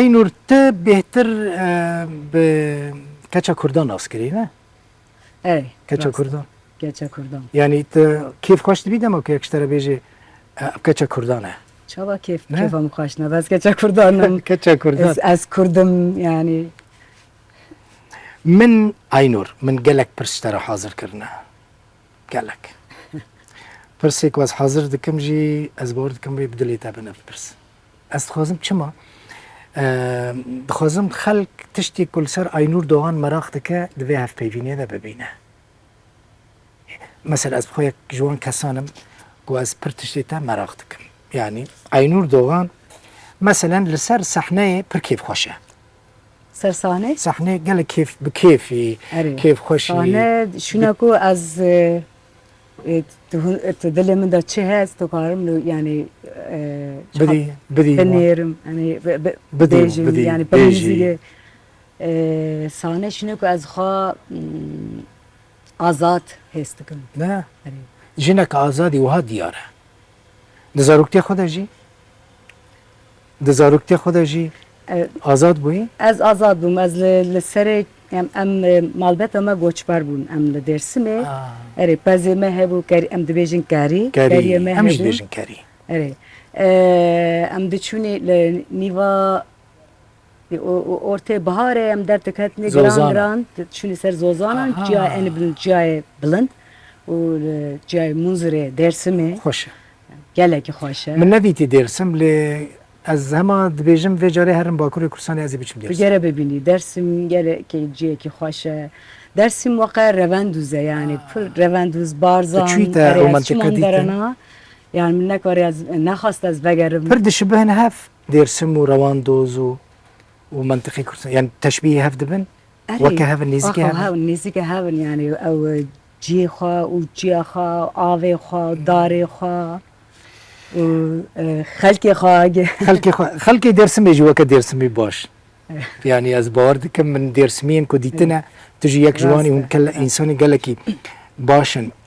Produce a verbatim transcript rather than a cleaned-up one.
Aynur, tu bêhtir, e, bi keça Kurdan nas kirî, ne? Ey, Keça rast. Kurdan. Keça Kurdan. Yani tu kêf xweş dibî dema ku yek ji te re bêje, e, ev keça Kurdan e. Çawa kêf, Ne? kêfa min xweş ne, bes keça Kurdan im. Keça Kurdan. Ez, ez Kurd im, yani. Min, Aynur, min gelek pirs ji te re hazir kirine. Gelek. Pirsê ku ez hazir dikim jî, ez bawer dikim wê bi dilê te bin ev pirs. Ez dixwazim çima? Eee, dixwazim xelk tiştê ku li ser Aynur Doğan meraq dike, di vê hevpeyvînê de bibîne. Mesela ez bi xwe yek ji wan kesan im ku ez pir tiştê te meraq dikim. Yani Aynur Doğan, meselen li ser sehneyê pir kêfxweş e. Ser sahne? Sahnê gelek kêf, bi kêfî, Erê. kêfxweşî. Sahne şûna ku ez, e, e, tu, tu dilê min de çi hest, tu karim li, yani, e, Bidî, bidî. binêrim, yani, bi, bi, Bidî, bêjim, bidî, yani, bêjî. bimîzî. E, sahne şûna ku ez xwe, mm, azad hêz dikim. Ne? Erê. Jinek azadî wiha diyar e. Di zaroktiya xwe de jî? Di zaroktiya xwe de jî E, azad bûyî? Ez azad bûm. Ez li, li serê, em, em, e, malbeta me goçber bûn. Em li Dêrsimê. Ah. Erê, pezê me hebû, kerî, em dibêjin kerî. Kerî. Keriyê me Em jî hebû. dibêjin kerî. Erê. E, em diçûnê li nîva Û, û ortê biharê em derdiketinê Zozana. giran giran, çûnî ser Zozanan, Aha. Çiyayê en bilind, çiyayê bilind û li çiyayê Munzurê, Dêrsimê. Xweş e. Gelekî xweş e. Min nedîtî Dêrsim, lê ez hema dibêjim vê carê herim Bakurê Kurdistanê ez ê biçim Tu Dêrsim. gere bibînî, Dêrsim gelekî ciyekî xweş e. Dêrsim weqe Revendûz e, yani Ah. pir Revendûz, Barzan, Tu çûyî te erê, o ez mentiqe çiman dîtin? derena, yani min nekarî ez, nexwast ez vegerim. Pir dişibihin hev. Dêrsim û Rewandoz û, û mentiqê Kurdistan, yani teşbîhê hev dibin? Erê, Weke hev in, nêzîkê weke hev in? hev in, nêzîkê hev in, yani ew ciyê xwe û çiya xwe, avê xwe, Hmm. darê xwe û, e, xelkê xwe. Xelkê xwe, xelkê Dêrsimê jî weke Dêrsimî baş. Evet. Yani ez bawer dikim min Dêrsimiyên ku dîtine, Evet. tu jî yek ji Rast wanî e, hûn rast. kele-, însanî gelekî baş in.